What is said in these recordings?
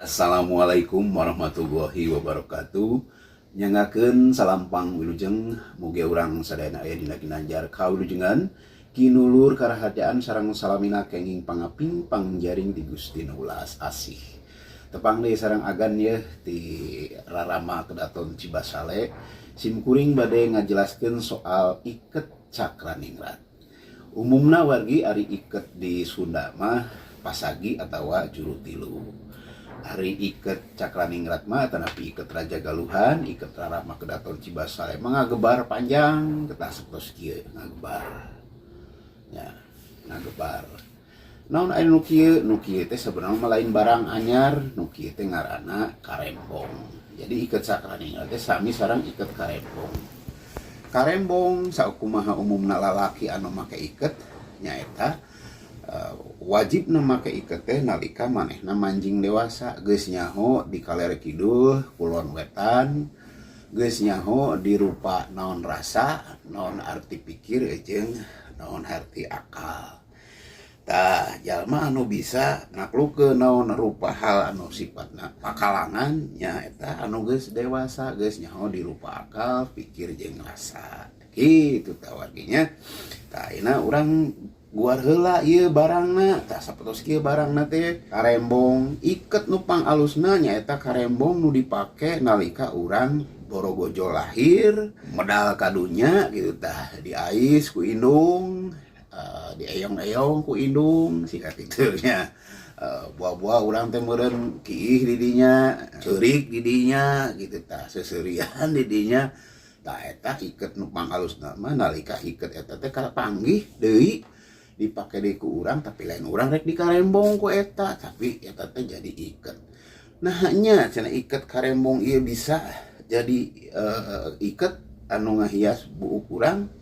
Assalamualaikum warahmatullahi wabarakatuh. Nyanggakeun salam pang wilujeng, mugi urang sadayana aya dina ginanjar kawilujengan, kinulur karahajaan sareng salamina kenging pangaping pangjaring ti Gusti Nu Welas Asih. Tepang deui sareng agan yeuh ti Rarama Kedaton Cibasale, sim kuring bade ngajelaskeun soal iket cakraningrat. Umumna wargi ari iket di Sunda mah pasagi atawa juru tilu. Ari iket Cakraningrat mah atanapi iket Raja Galuhan, iket Rarama Kedaton Cibasale mah ngagebar panjang ketah sapertos kieu ngagebar. Nya, ngagebar. Naon ari nu kieu? Nu kieu teh sabenerna mah lain barang anyar, nu kieu teh ngaranna karembong. Jadi iket Cakraningrat teh sami sareng iket karembong. Karembong sakumaha umumna lalaki anu make iket nyaeta wajibna make iket teh nalika manehna manjing dewasa, geus nyaho di kaler kidul, kulon wetan, geus nyaho di rupa naon rasa, naon arti pikir jeung naon arti akal. Tah jalma anu bisa naklukeun naon rupa hal anu sifatna pakalangan nyaeta anu geus dewasa, geus nyaho di rupa akal, pikir jeung rasa. Kitu tah warginya. Tah ayeuna urang guar heula ieu barangna. Tah sapertos kieu barangna teh karembong iket nu pangalusna nyaeta karembong nu dipake nalika urang borogojo lahir, medal ka dunya kitu tah diais ku indung, dieyong-eyong ku indung siga kitu nya. Buah-buah urang teh meureun kiih di dinya, ceurik di dinya kitu tah, seuseurian di dinya. Tah eta iket nu pangalusna mah nalika iket eta teh kapanggih deui dipake deui ku urang, tapi lain urang rek dikarembong ku eta, tapi eta teh jadi iket. Nah nya cenah iket karembong ieu bisa jadi iket anu ngahias buuk urang.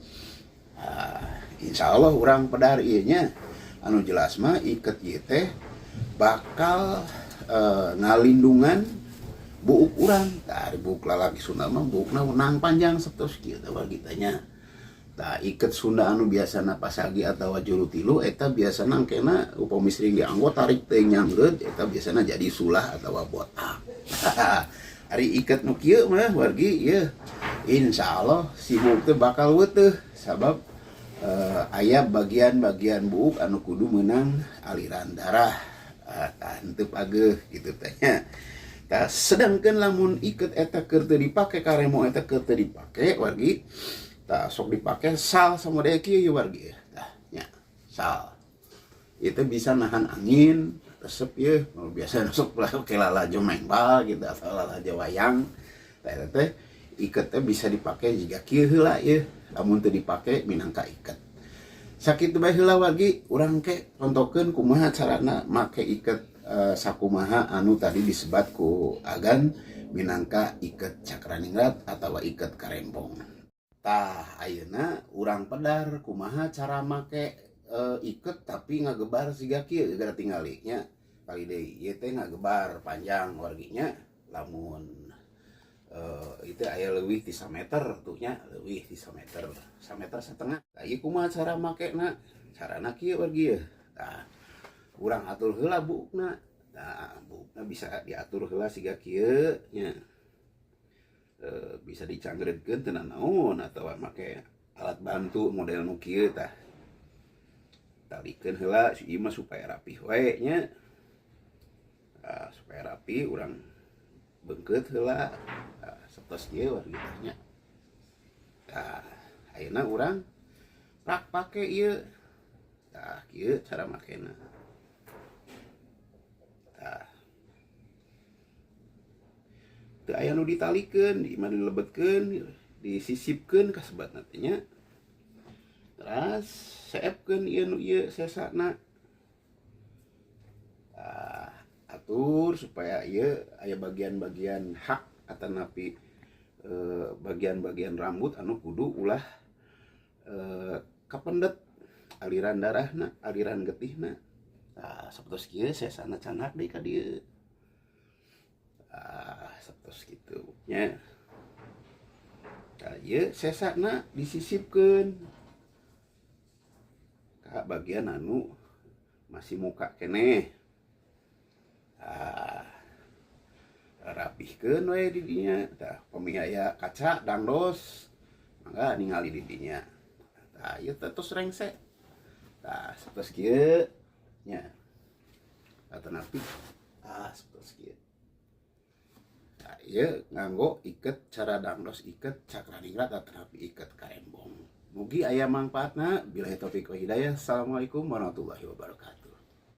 Insya Allah urang pedar ieu nya. Anu jelas mah iket ieu teh bakal ngalindungan buuk urang. Tah ari buuk lalaki Sunda mah buukna wenang panjang sapertos kieu teh wargi teh nya. Tah iket Sunda anu biasana pasagi atawa juru tilu eta biasana engkena upami sering dianggo tarik teh nyanggeud eta biasana jadi sulah atawa botak. Ari iket nu kieu mah wargi ieu insya Allah si buuk teh bakal weuteuh sabab aya bagian-bagian buuk anu kudu meunang aliran darah. Tah henteu pageuh kitu teh nya. Tah sedangkeun lamun iket eta keur teu dipake, karembong eta keur teu dipake wargi, tah sok dipake sal samodel kieu ieu wargi tah nya sal. Itu bisa nahan angin resep ieu biasa sok ke lalajo mengbal gitu atau lalajo wayang. Tah eta teh iket teh bisa dipake jiga kieu heula ieu lamun teu dipake minangka iket. Sakitu bae heula wargi, urang ke contohkeun kumaha carana make iket sakumaha anu tadi disebat ku agan minangka iket Cakraningrat atawa iket karembong. Tah ayeuna urang pedar kumaha cara make iket tapi ngagebar siga kieu geura tingali nya. Kali deui ieu teh ngagebar panjang warginya, lamun itu aya leuwih ti sameter tuh nya, leuwih ti sameter, sameter setengah. Tah ieu kumaha cara makena? Carana kieu wargi yeuh. Tah urang atur heula buukna. Tah buukna bisa diatur heula siga kieu nya. Bisa dicangreudkeun teu nanaon atawa make alat bantu model nu kieu tah. Talikeun heula si ieu mah supaya rapih we nya. Tah supaya rapi urang beungkeut heula sapertos kieu wargi teh nya. Tah ayeuna urang rak pake ieu. Tah kieu cara makena. Tah teu aya nu ditalikeun, di imah dilebetkeun, disisipkeun kasebatna teh nya. Teras seepkeun ieu nu ieu sesana. Tah atur supaya ieu aya bagian-bagian hak atanapi bagian-bagian rambut anu kudu ulah kapendet aliran darahna, aliran getihna. Tah sapertos kieu sesana canak deui ka dieu. Tah sapertos kitu nya. Tah ieu sesana disisipkeun ka bagian anu masih muka keneh. Tah Rapihkeun we di dinya. Tah, pami aya kaca dangdos, mangga ningali di dinya. Tah, ieu teh tos rengse. Tah, sapertos kieu nya. Atanapi sapertos kieu. Tah, ieu nganggo iket cara dangdos iket cakraningrat atanapi iket karembong. Mugi aya mangpaatna. Billahi taufik wa hidayah. Assalamualaikum warahmatullahi wabarakatuh.